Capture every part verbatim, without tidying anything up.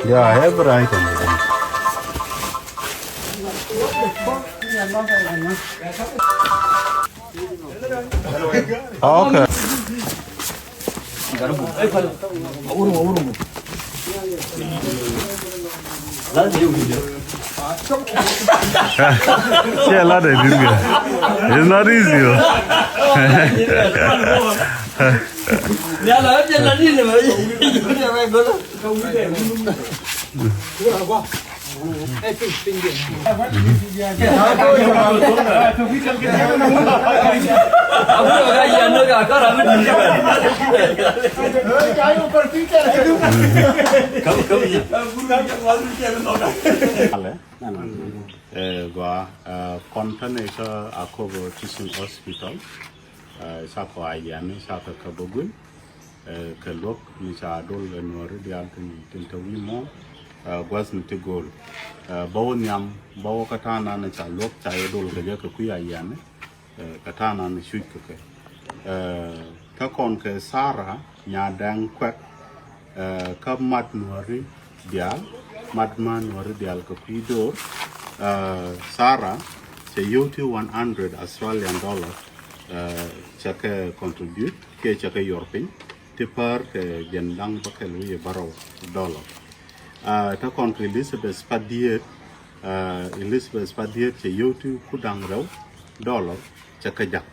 Yeah, every item. Okay. Share a lot of this guy. It's not easy. Oh. Ɛ, gɔaa, ɛ, kɔn tɛn ɛ kä Akobo Teaching Hospital, ɛ, cakɔ a yiani cakɔ kä bä guil, ɛ, kɛ luäk mi ca dol ɛ Nuɔri diaal tin, tin te wi̱i̱ muɔ̱ɔ̱n, ɛ, gua̱thni ti go̱o̱l. Ɛ, bä wä nhiam, bä wä kä ta̱a̱ nan ca luäk ca yɛ dol kɛ jɛ kɛ kui̱ a yiani, ɛ, kɛ ta̱a̱ nan cuc kɛ kɛ. Ɛ, kä kɔn kɛ Sara Nyadɛŋ Kuɛk, ɛ, kä Mat Nuɔri diaal, Mat Mä Nuɔri diaal kɛ kui̱ do̱r, ɛ, Sara cɛ yio̱w ti one hundred Australian dollar, ɛ, cɛ kɛ contribute kiɛ cɛ kɛ yuɔr piny ti päär kɛ jiɛn da̱ŋ bäkɛl wi̱i̱ bärɔw dollar. Ɛ, te kɔn kɛ Elizabeth Padiet, ɛ, Elizabeth Padiet cɛ yio̱w ti kur da̱ŋ rɛw dollar cɛ kɛ jak.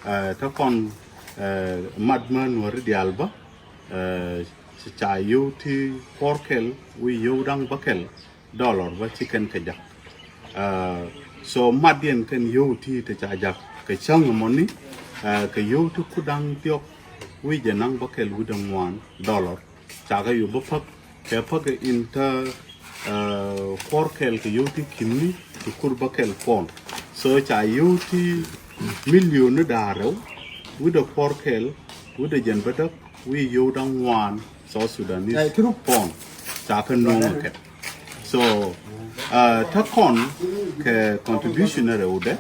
Ɛ, te kɔn, ɛ, Mat Mä Nuɔri diaal bä, ɛ, cɛ ca yio̱w ti kuɔr kɛl wi̱i̱ yio̱w da̱ŋ bäkɛl dollar bä ci kɛn kɛ jak. Ɛ, so mat yɛn kɛn yio̱w ti te ca jak kɛ cäŋ mɔni, ɛ, kɛ yio̱w ti kur da̱ŋ diɔk wi̱i̱ jiɛn da̱ŋ bäkɛl wi̱i̱ dee ŋuan dollar. Ca kɛ yio̱w bä päk kɛ päk in te, ɛ, kuɔr kɛl kɛ yio̱w ti ki̱ni ti kur bäkɛl puɔ̱n. So ca yio̱w ti milioni da̱ŋ rɛw wi̱i̱ dee kuɔr kɛl wi̱i̱ dee jiɛn bädäk wi̱i̱ yio̱w da̱ŋ ŋuan South Sudanese puɔ̱n. Ca kɛ no̱o̱ŋ kɛ. So, ɛ, te kɔn kɛ contribution rɛwdɛ,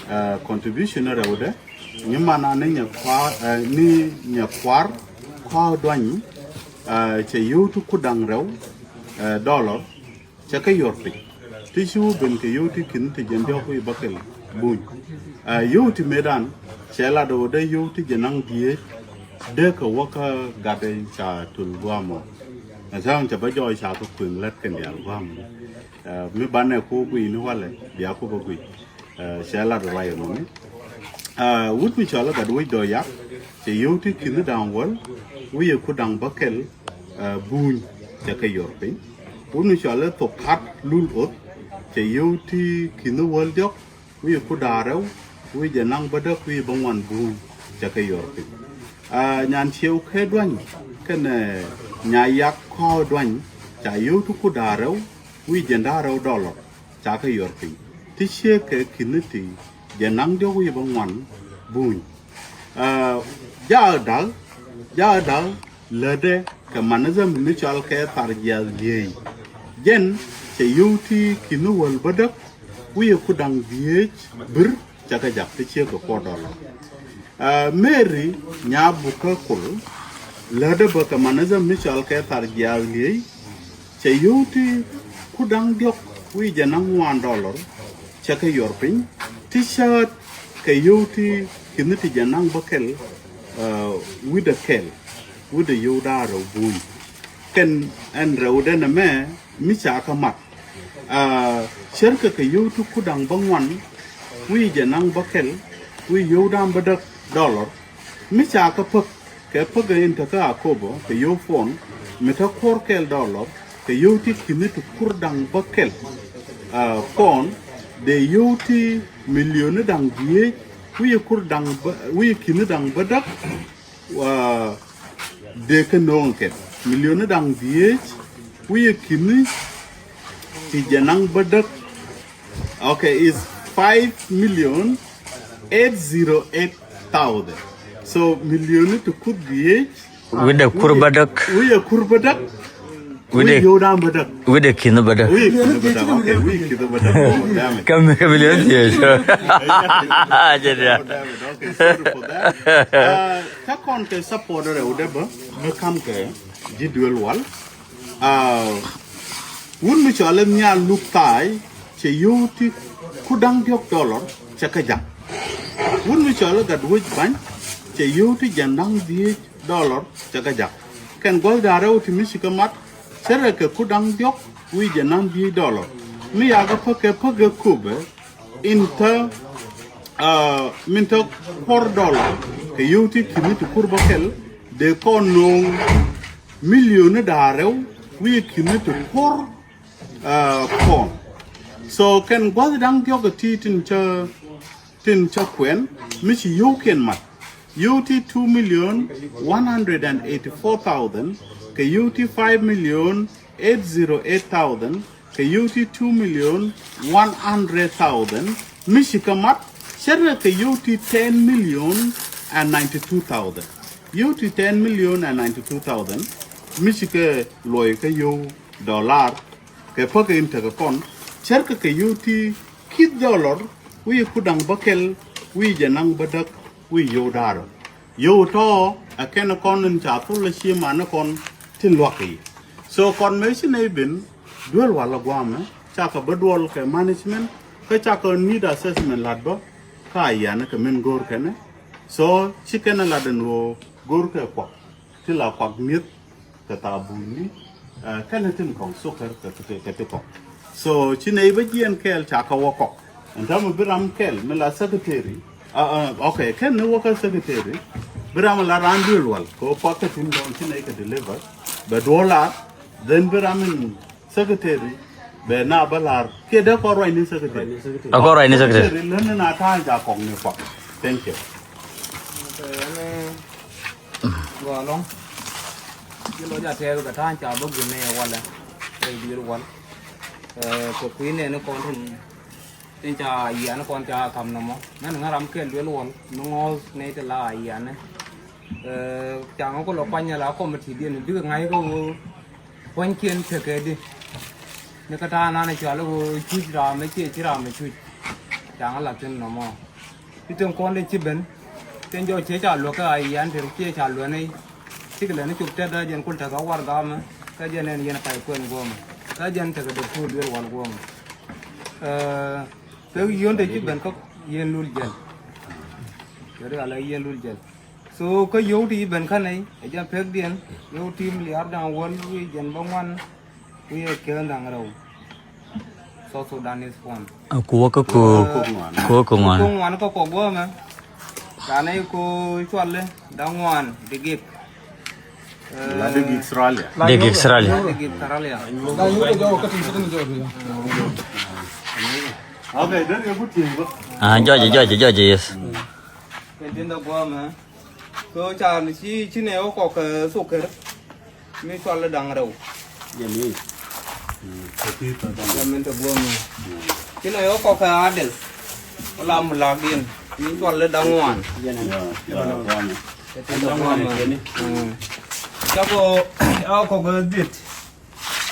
ɛ, contribution rɛwdɛ, nyiman a ni nyɛ kua̱r, ɛ, ni nyɛ kua̱r kua̱r duany, ɛ, cɛ yio̱w ti kur da̱ŋ rɛw, ɛ, dollar, cɛ kɛ yuɔr piny. Ti ci wä ben kɛ yio̱w ti ki̱n ti jiɛn diɔ̱k wi̱i̱ bäkɛl buny. Ɛ, yio̱w ti metdan, cɛ lat ɣöö dee yio̱w ti jiɛn da̱ŋ dhieec, dee kɛ wä kä gatdɛ ca tul gua̱a̱mɔ. Ɛ, cäŋ cɛ bä jɔɔc ca kɛ kueŋ lät kɛn diaal gua̱a̱mɔ. Ɛ, mi banɛ ku guiy ni walɛ, bia ku bä guiy. Ɛ, cɛ lat ruac ɛmɔni. Ɛ, wut mi cɔal i̱ Gatwec Dɔyak, cɛ yio̱w ti ki̱n da̱ŋ wäl wi̱i̱ kur da̱ŋ bäkɛl, ɛ, buny, cɛ kɛ yuɔr piny. Wut mi cɔal i̱ Thok Kat Lul Oth, cɛ yio̱w ti ki̱n wäl diɔ̱k wi̱i̱ kur da̱ŋ rɛw wi̱i̱ jiɛn da̱ŋ bädäk wi̱i̱ bäŋuan buny, cɛ kɛ yuɔr piny. Ɛ, Nyan Ciɛw Kɛ Duany kɛnɛ Nyayak Kɔaw Duany, ca yio̱w ti kur da̱ŋ rɛw wi̱i̱ jiɛn da̱ŋ rɛw dollar, ca kɛ yuɔr piny. Ti ciek kɛ ki̱n ti jiɛn da̱ŋ diɔ̱k wi̱i̱ bäŋuan buny. Ɛ, Jaak Da̱k, Jaak Da̱k lätdɛ kɛ manadham mi cɔal kɛ Thar Jiath Liey. Jɛn cɛ yio̱w ti ki̱n wäl bädäk wi̱i̱ kur da̱ŋ dhieec bir, cɛ kɛ jak ti ciek kɛ kuɔr dollar. Ɛ, Mary Nyabukä Kul lätdɛ bä kɛ manadham mi cɔal kɛ Thar Jiath Liey, cɛ yio̱w ti kur da̱ŋ diɔ̱k wi̱i̱ jiɛn da̱ŋ ŋuan dollar, cɛ kɛ yuɔr piny. Ti cäät kɛ yio̱w ti ki̱n ti jiɛn da̱ŋ bäkɛl, ɛ, wi̱cdɛ kɛl, wi̱cdɛ yio̱w da̱ŋ rɛw buny. Kɛn ɛn rɛwdɛ nɛmɛ mi ca kɛ mat. Ɛ, cärkɛ kɛ yio̱w ti kur da̱ŋ bäŋuan wi̱i̱ jiɛn da̱ŋ bäkɛl wi̱i̱ yio̱w da̱ŋ bädäk dollar, mi ca kɛ päk kɛ päk in te kä Akobo kɛ yio̱w puɔ̱n, mi te kuɔr kɛl dollar, kɛ yio̱w ti ki̱n ti kur da̱ŋ bäkɛl, ɛ, puɔ̱n, dee yio̱w ti milioni da̱ŋ dhieec wi̱i̱ kur da̱ŋ bä, wi̱i̱ ki̱n da̱ŋ bädäk, ɛ, dee kɛ no̱o̱ŋ kɛ milioni da̱ŋ dhieec wi̱i̱ ki̱n ti jiɛn da̱ŋ bädäk Okay, is five million eight zero eight thousand. So million ni ti kuth dhieec. Wi̱dɛ kur bädäk. Wi̱dɛ kur bädäk. Wi̱dɛ, wi̱dɛ yo̱w da̱a̱m bädäk. Wi̱dɛ ki̱n bädäk. Wi̱dɛ ki̱n bädäk. Okay, wi̱dɛ ki̱n bädäk. Oh, damn it. Kam mi kɛ million dhieec. Jɛ diaal. Oh, damn it. Okay, sorry for that. Uh, kä kɔn kɛ support rɛw dɛ bä mi kam kɛ ji̱ duel wal. Ah, wut mi cɔal i̱ Nhial Luk Thaay cɛ yio̱w ti ku da̱ŋ diɔ̱k dollar cɛ kɛ ja̱k. Wut mi cɔal i̱ Gatwec Bany cɛ yio̱w ti jiɛn da̱ŋ dhieec dollar cɛ kɛ ja̱k. Kɛn gua̱th da̱ŋ rɛw ti mi ci kɛ mat cɛ rɛ kɛ ku da̱ŋ diɔ̱k wi̱i̱ jiɛn da̱ŋ dhieec dollar. Mi yakɛ päk kɛ päk kɛ köpɛ in thä, ah, min thä kuɔr dollar kɛ yio̱w ti ki̱ni ti kur bä kɛl dee kɔn no̱o̱ŋ. Milioni da̱ŋ rɛw wi̱i̱ ki̱ni ti kuɔr, ah, kɔn. So kɛn gua̱th da̱ŋ diɔ̱k ɛ ti tin cä, tin cä kuɛn mi ci yio̱wkiɛn mat. Yio̱w ti two million one hundred and eighty-four thousand kɛ yio̱w ti five million eight zero eight thousand kɛ yio̱w ti two million one hundred thousand mi ci kɛ mat cɛ rɛ kɛ yio̱w ti ten million and ninety-two thousand. Yio̱w ti ten million and ninety-two thousand mi ci kɛ luɔy kä yio̱w dollar kɛ päk in tekɛ kɔn cɛ rɛ kɛ yio̱w ti ki̱th dollar wi̱i̱ ku da̱ŋ bäkɛl wi̱i̱ jɛ naŋ bädäk wi̱i̱ yio̱w da̱ŋ rɛw. Yio̱w tɔ̱ ɛ kɛn kɔn in ca thol ɛ cie man kɔn tin lua̱k kɛ yi. So kɔn mëë ci nɛy ben duel wal ɛ guamɛ cakɛ bä duɔl kɛ management kä cakɛ need assessment lat bä kä a yianɛ kɛ min go̱o̱r kɛnɛ. So ci kɛn ɛ lat ɛn ɣöö go̱o̱r kɛ kuak ti la kuak mi̱eth kɛ thabuuni, eh, kɛnɛ tin kɔŋ sukär kɛ, kɛ, kɛ ti kɔŋ. So ci nɛy bä jiɛn kɛɛl ca kɛ wä kɔk. Ɛn täämɛ bi ram kɛl mi la secretary, ah, ah, okay, kɛn ni wä kä secretary bi ram la raan duël wal kɛ wä kuak kɛ tin kɔŋ ci nɛy kɛ deliver bɛ duɔl lar. Then bi ram in secretary bɛ na bä lar kiɛ dee kɔn ruacni secretary. A kɔn ruacni secretary. Secretary lät ni na ta̱a̱ ca kɔk ni kuak. Thank you. Gɔaa ɛlɔ̱ŋ. Ji̱ lɔc a tɛɛth kɛ ta̱a̱ ca bä gui̱n ni ɛ walɛ. Ɛ duël wal. Ɛ kɛ kui̱ nɛɛni kɔn tin tin ca yiani kɔn ca kam nɔmɔ. Mɛn ŋa̱ ram kɛl duël wal mi ŋɔ̱ɔ̱th nɛy ti la a yiani. Ɛ ca ŋa̱ kulɛ kuany ala committee diɛn bikɛ ŋa̱c kä ɣöö puɔ̱nykiɛn tekɛ di. Ni kä ta̱a̱ nan cɔal i̱ ɣöö cuc ram mi ciɛ ci ram mi cuc. Ca ŋa̱ la̱th thi̱n nɔmɔ. Ti tin kɔn tin ci ben tin jɔɔc ciɛ ca luäk kä a yian ti ciɛ ca luäk ni. Cikɛ lɛ ni cop tɛth a jɛn kul tekɛ war gamɛ kä jɛn ɛn yɛn pay kuɛn guɔmɛ kä jɛn tekɛ dɔk tuur duel wal guɔmɛ. Ɛ pek yio̱n te ci ben kä yien lul jɛl. Yori ala yien lul jɛl. So kä yio̱w ti ci ben kä nɛy ɛ jɛn pekdiɛn yio̱w ti miliar da̱ŋ wäl wi̱i̱ jɛn bä ŋuan. Wi̱i̱ ɛ kiɛn da̱ŋ rɛw. South Sudanese fund. A kuwä kä ko, kuwä kä ŋuan. Kuwä kä ŋuan kä kɔ guämɛ. Ca nɛy ko cuali da̱ŋ ŋuan digik. La digik Australia. Digik Australia. Digik Australia. Okay, deri yɛ ku ti̱i̱ŋ bä. Ah, jɔɔcɛ, jɔɔcɛ, jɔɔcɛ, yes. Kɛ tin dee guämɛ. So ca ni ci, ci nɛ wä kɔk kɛ thukɛr. Mi cual da̱ŋ rɛw. Jɛ mi. Jɛ min te guämɛ. Ci nɛ wä kɔk kɛ adɛl. Wala mi lak diɛn. Mi cual da̱ŋ ŋuan. Kɛ tin dee guämɛ. Ca kɔ, ca kɔk kɛ dhiet.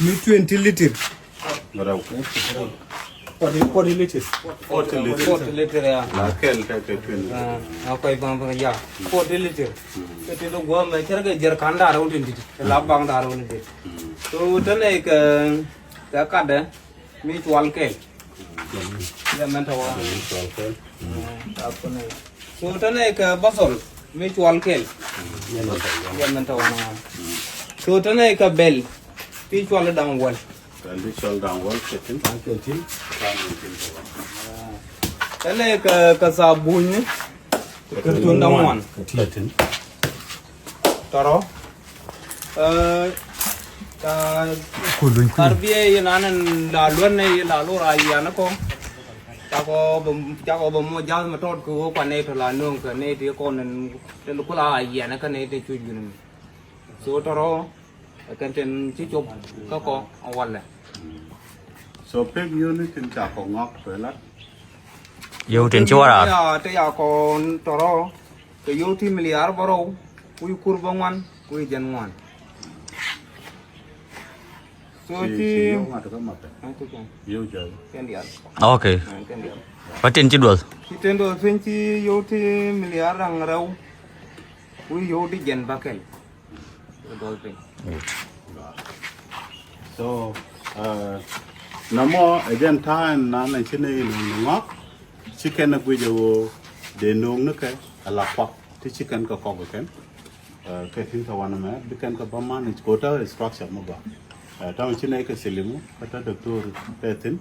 Mi twenty litre. Rɛw. Forty, forty litre. Forty litre. Forty litre, ya. La kɛl kɛ kɛ twenty. Ah, a kɔc baŋ baŋ ya. Forty litre. Kɛ ti dee guämɛ cɛrɛ kɛ jɛrkan da̱ŋ rɛw tin dit. La baŋ da̱ŋ rɛw tin dit. So tɛnɛ kɛ, kɛ katdɛ mi cual kɛl. Yɛ mɛn tɛ wa. So tɛnɛ kɛ basɔl mi cual kɛl. Yɛ mɛn tɛ wa. So tɛnɛ kɛ bɛl mi cual da̱ŋ wäl. Kɛ ti cual da̱ŋ wäl kɛ tin. Kɛ tin. Tɛnɛ kɛ, kɛ thabuuni. Kɛ tin da̱ŋ ŋuan. Kɛ tin. Tɔrɔ. Ɛ, ca kar biɛ yi nan la luɛn ni la lura yian kɔ. Ca kɔ bɛ, ca kɔ bɛ mɔ jath mɛ tɔt kɛ wä kua nɛ tɔ la nuŋ kɛ nɛ ti kɔn ni kula yian kɛ nɛ ti cuc gini. So tɔrɔ kɛn tin ci cop kä kɔ a walɛ. So So pek yio̱w ni tin ca kɔ ŋɔak kɛ lat. Yio̱w tin ci wä raar. Ya te ya kɔ tɔrɔ kɛ yio̱w ti miliar bärɔw wi̱i̱ kur bäŋuan wi̱i̱ jiɛn ŋuan. So ci yio̱w ŋa̱t kä math. Yio̱w jɛ. Kɛn dial. Okay. Kɛn dial. Ba tin ci duɔth. Ci tin duɔth piny ci yio̱w ti miliar da̱ŋ rɛw wi̱i̱ yio̱w ti jiɛn bäkɛl. So, uh, nɔmɔ ɛ jɛn ta̱a̱ ɛn nan ɛ ci nɛy no̱o̱ŋ ni ŋɔak, ci kɛn ɛ guic ɛ ɣöö dee no̱o̱ŋ ni kɛ ɛ la kuak ti ci kɛn kɛ kɔk ɛ kɛn. Uh, kɛ tin kɛ wanɛ mɛ bi kɛn kɛ bä manage kɛ ɣöö tä structure mi gɔaa. Uh, ta̱a̱ ci nɛy kɛ silimu kä tä doctor kɛ thi̱n.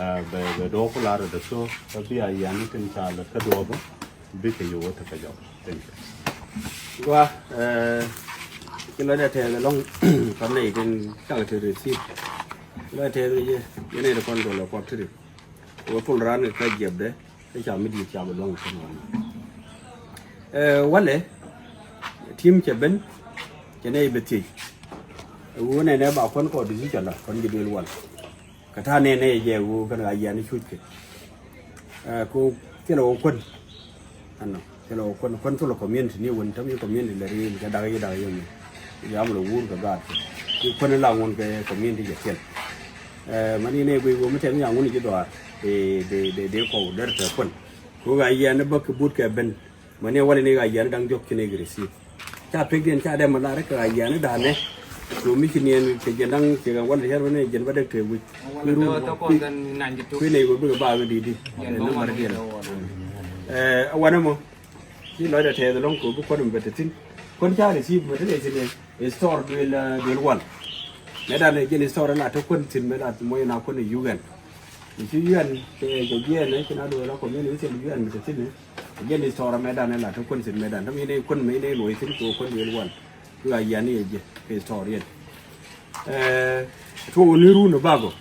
Ah, bɛ, bɛ duɔ̱ɔ̱p ku lar ɛ dɔktɔr kä bi a yian ni tin ca lät kä duɔ̱ɔ̱p bikɛ yo̱o̱ tekɛ jɔk. Thank you. Gua, eh, ci lɔcdɛ tɛth ɛlɔ̱ŋ kɔn nɛy tin cakɛ ti receive. Lɔcdɛ tɛth kɛ jɛ, yɛn nɛy ti kɔn dolɛ kuɔth ti ri. Wä thol raan kɛ kä jiɛpdɛ, kä ca mi di̱i̱t ca bi luɔ̱ŋ kɔn wan. Eh, walɛ, tim cɛ ben, cɛ nɛy bɛ thiec. Wä nɛnɛ ba kɔn kɔ decision la, kɔn ji̱ duël wal. Kɛ ta̱a̱ nɛɛnɛ jɛ ɣöö kɛn ɣaa yiani cuc kɛ. Ɛ, ko thilɛ wä kuän. Ɛnɔ, thilɛ wä kuän, kuän thilɛ community ni wän, täämɛ community lɛ ri̱i̱n kɛ dak yi dak yi mi. Yam lɛ wur kɛ gaat kɛ. Ki kuän la ŋun kɛ community jɛ thil. Ɛ, mani nɛ guic ɣöö mi tɛm ya ŋun ji̱ dhɔaar. Dee, dee, dee, dee kɔw der tɛ kuän. Ko ɣaa yiani bä kɛ but kɛ ben. Mäni walɛ ni ɣaa yiani da̱ŋ diɔ̱k ci nɛ kɛ receive. Ca pekdiɛn ca dee mɛ lar kɛ ɣaa yiani da̱a̱nɛ. Cu mi ci niɛn kɛ jiɛn da̱ŋ ci kɛ walɛ cɛ rɔ ni jiɛn bä dee tëë wi̱c. Kui̱ run kui̱ nɛ ɣöö bikɛ ba ɣä di̱i̱t di̱. Ɛ, ni mɛr diɛn. Ɛ, wanɛ mɔ ci lɔcdɛ tɛth ɛlɔ̱ŋ kɛ ɣöö bi kuän mi bɛ te thi̱n. Kuän ca receive bɛ te nɛ thi̱n ɛ store duël, ɛ, duël wal. Mɛ da̱a̱n ɛ jiɛn store la te kuän thi̱n mɛ la moc na kuän ɛ yuk ɛn. I̱ ci U N kɛ, kɛ jiɛɛn ɛ ci na duɔl a community cɛ U N mi te thi̱n ɛ. Jɛn i̱ tɔɔrä mɛtdan ɛ la te kuän thi̱n mɛtdan. Te mi ni kuän mi ni luɔc thi̱n kɛ kuän yel wal. Kɛ ɣaa yiani ɛ jɛ kɛ i̱ tɔɔr yɛn. Ɛ, tuɔɔk ni run ɛ bakɔ.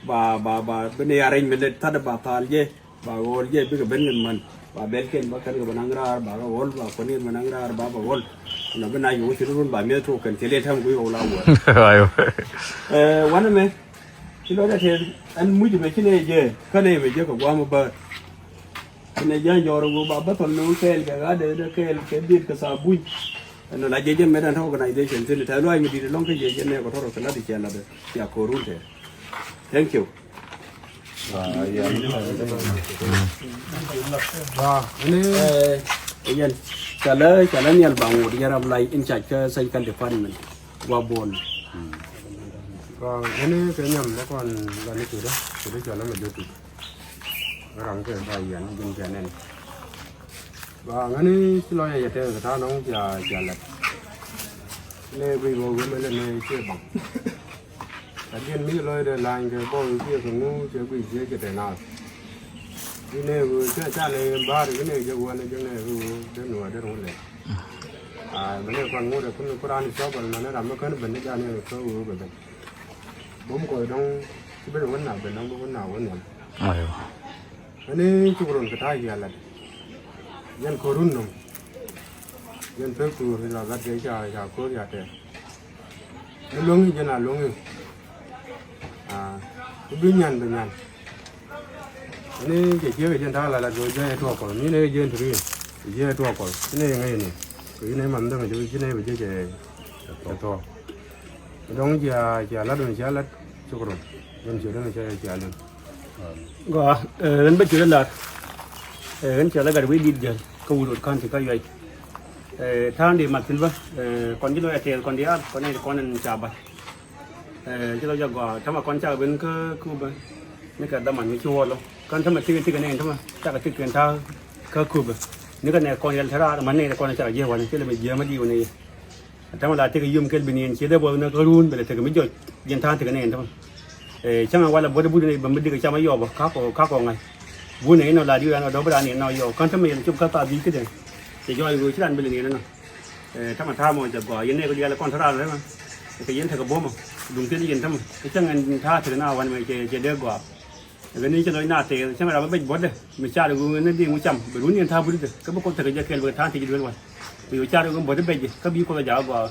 Ba, ba, ba, bi ni arrangement lɛ ta̱t ba thal jɛ. Ba ɣɔl jɛ bikɛ ben kɛ män. Ba bɛl kɛn ba kɛn kɛ bɛ naŋ raar ba kɛ ɣɔl ba kuän yɛn bɛ naŋ raar ba bɛ ɣɔl. Nɔ bi na yio̱w thi̱n run ba mi̱eth tuɔɔk kɛn thil yɛ tɛm guic ɣɔw la wuɔ̱ɔ̱r. Ɛ, wanɛ mɛ. Ci lɔcdä tɛth ɛn muc mɛ ci nɛ jɛ kä nɛ mɛ jɛ kɛ guam bäär. Ci nɛ jɛ jɔr ɣöö ba bä thɔl ni wä kɛɛl kɛ ɣa̱dɛ dee kɛɛl kɛ dhiet kɛ thabuny. Ɛn la jɛ jɛ mɛt ɛn tɔ organization thin tɛ luac mi di̱t ɛlɔ̱ŋ kä jɛ jɛ nɛ kɛ tɔrɔ kɛ lat i̱ cɛ lat ɛ cia ko̱r wun tɛɛr. Thank you. Ɛ, yɛn ca lɛ, ca lɛ nhial ba ŋot yɛn rap lay in charge kä surgical department. Wa buɔl. Ɛ, yɛn kɛ nyam lɛ kɔn la ni kidä kidä ca lɛ mɛ jɛ tuk. Ram kɛ ba yɛn jin kɛ nɛn. Ba ŋäni ci lɔcdä yɛ tɛth kɛ ta̱a̱ nɔŋ cia, cia lat. Lɛ guic bä wemɛ lɛ nɛ ciɛ baŋ. Lakin mi lɔcdɛ lany kɛ bɔl kiɛ kɛ ŋu cɛ guic ciɛ cɛ tɛ naath. Bi nɛ ɣöö cɛ ca nɛ ba̱a̱r bi nɛ jɛ wänɛ jɛ nɛ ɣöö dee nuɔɔr dee ruun lɛ. Aa, mɛ nɛ kuan ŋut ɛ kun ku raan cɔp bäl mɛ nɛ ram mi kän ben ni jan nɛ ɣöö kä ɣöö bɛ ben. Bum kɔc dɔ̱ŋ ci ben wän na ben dɔ̱ŋ bi wän na wän wän. Aywa. Ani cuk run kɛ ta̱a̱ yia lat. Yɛn ko̱r run nɔm. Yɛn pek tuur la lat kɛ ca, ca ko̱r ya tɛɛr. Ni luäŋ i̱ jɛn a luäŋ i̱. Aa, ku bi nyan bi nyan. Ni cɛ ciek i̱ jɛn ta̱a̱ la lat kɛ jɛ tuɔɔk kɔl. Ni ni jɛn turi i̱ jɛ tuɔɔk kɔl. Ni ŋäc ni. Kɛ ni man däŋ jɛ bi ni bi jɛ cɛ tuɔɔk. Dɔ̱ŋ cia, cia lat, dɔ̱ŋ cia lat. Cuk run. Yɛn ciek däŋ cia, cia lat. Gɔaa, ɛ, ɣän bä cuɛ lar. Ɛ, ɣän cɛ lɛ gat wi̱i̱ di̱t jäl kä Wulot County kä Yuay. Ɛ, ta̱a̱ŋ di mat thi̱n bä, ɛ, kɔn ji̱ lɔc a tɛɛth kɔn di al kɔn nɛy ti kɔn ɛn ca ba̱l. Ɛ, ji̱ lɔc a gɔaa tämɛ kɔn cakɛ ben kä Cuba. Ni kɛ dhaman mi ci wuɔl lɔ kän tämɛ tik tik nɛy tämɛ cakɛ tik kɛn ta̱a̱ kä Cuba. Ni kɛ nɛ kɔn yɛl te raar man nɛy ti kɔn cakɛ ji̱ wani ci lɛ mi ji̱ ma di wani yɛ. Tämɛ la tekɛ yom kɛl bi niɛn ciɛ dee buɔth ni kä run bɛ lɛ tekɛ mi jɔc. Jɛn ta̱a̱ tekɛ ni ɛn tämɛ. Ɛ, cäŋɛ walɛ buɔt but ni bä mi dikɛ cam a yɔɔp kä kɔ, kä kɔ ŋa̱c. But ni inɔ la di ran ɔ dɔ̱p ran ni inɔ yɔɔp kän tämɛ yɛn cop kä thaar bi̱i̱ kädɛ. Cɛ jɔɔc ɣöö ci ran bɛ lɛ niɛn inɔ. Ɛ, tämɛ ta̱a̱ mɔ cɛ gɔaa yɛn nɛ kɛ diaal kɔn te ran rɛmɛ. Kɛ yɛn tekɛ buɔmɔ duŋ kɛn yɛn tämɛ. Cäŋɛ ta̱a̱ tekɛ na wanɛ mɛ cɛ, cɛ dee gɔaa. Ɛ kɛ ni cɛ lɔc na tɛɛth cäŋ ram bä bec buɔ̱tdɛ mi car ɛ ɣöö ni diŋ wä cam bɛ run yɛn ta̱a̱ buɔ̱tdɛ kä bä kɔn tekɛ jɛ kɛɛl bɛ kɛ ta̱a̱ tëë ji̱ duel wal. Bɛ yɛ car ɛ ɣöö buɔ̱tdɛ bec kä bi Kuoth ɛ jaak ɛ gɔaa.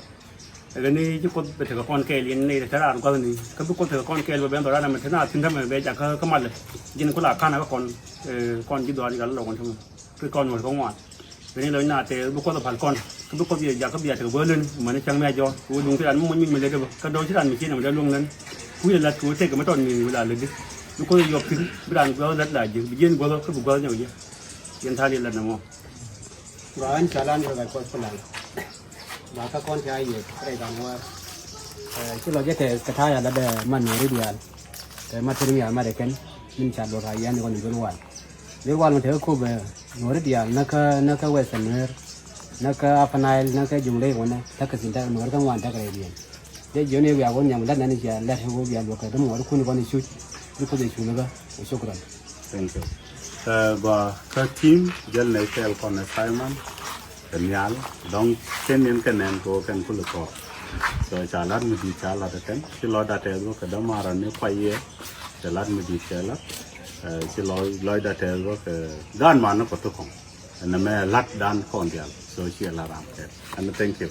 Kɛ ni ci Kuoth bɛ tekɛ kɔn kɛɛl yɛn ni te raan gua̱thni kä bi Kuoth tekɛ kɔn kɛɛl bɛ ben dhɔran amɛ te na thi̱n tämɛ bɛ jakä kä malɛ. Ji̱n ku la ka̱n kä kɔn, eh, kɔn ji̱ dhɔran ji̱ gal lɔ kɔn tämɛ. Kä kɔn wä kä ŋuan. Beni lɔc na te bi Kuoth pal kɔn. Kä bi Kuoth yɛ jakä bia tekɛ bä len mani cäŋ mɛ jɔ. Ku duŋ ti ran mi muny mi lɛ dee bä kä dɔ̱ŋ ci ran mi ci nɛ mi dee luŋ len. Ku yɛ lat ku tek mi tɔt mi wila lɛ di. Bi Kuoth yɔp thi̱n bi ran gua̱th lat la ji̱ bi ji̱n gua̱th kä bi gua̱th nyɛ wä ji̱. Yɛn tha̱a̱l yɛ lat nɛ mɔ. Gɔaa ɛn ca lan rɔ gat Kuɔth Kulan. Ba kä kɔn ca yiëë rɛy kan wäär. Eh, ci lɔ jɛ tɛth kɛ ta̱a̱ ya lat dɛ man nuɔri diaal. Kɛ ma tër mi ya mat ɛ kɛn min ca luɔk a yɛn kɔn in duel wal. Duel wal mi tekɛ kop, eh, nuɔri diaal näkä, näkä Western Nuer, näkä Upper Nile, näkä Jonglei kɔnɛ, tekɛ thin tekɛ nuɔri kä ŋuan tekɛ rɛy diɛn. Jɛ jiɔn i̱ wiak wä nhiam lät nɛn i̱ cia lät i̱ wä bia luɔk kɛ däm ŋuɔt i̱ kun i̱ kɔn i̱ cuc i̱ Kuoth i̱ cuc ikä. Wa shukran. Thank you. Ɛ gɔaa kä team jäl nɛ kɛɛl kɔn assignment kɛ nhial dɔ̱ŋ kɛn in kɛ nɛn kɛ wä kɛn kulɛ kɔɔr. So ca la̱t mi di̱i̱t ca la̱t ɛ kɛn ci lɔcda tɛth wä kɛ dämaran ni kuay yɛ. Cɛ la̱t mi di̱i̱t cɛ la̱t. Ɛ ci lɔc, lɔcda tɛth wä kɛ gan man ni kɔ ti kɔŋ. Ɛn ɛmɛ la̱t dan kɔn diaal. So ciɛ la̱t ram kɛn. Ɛn thank you.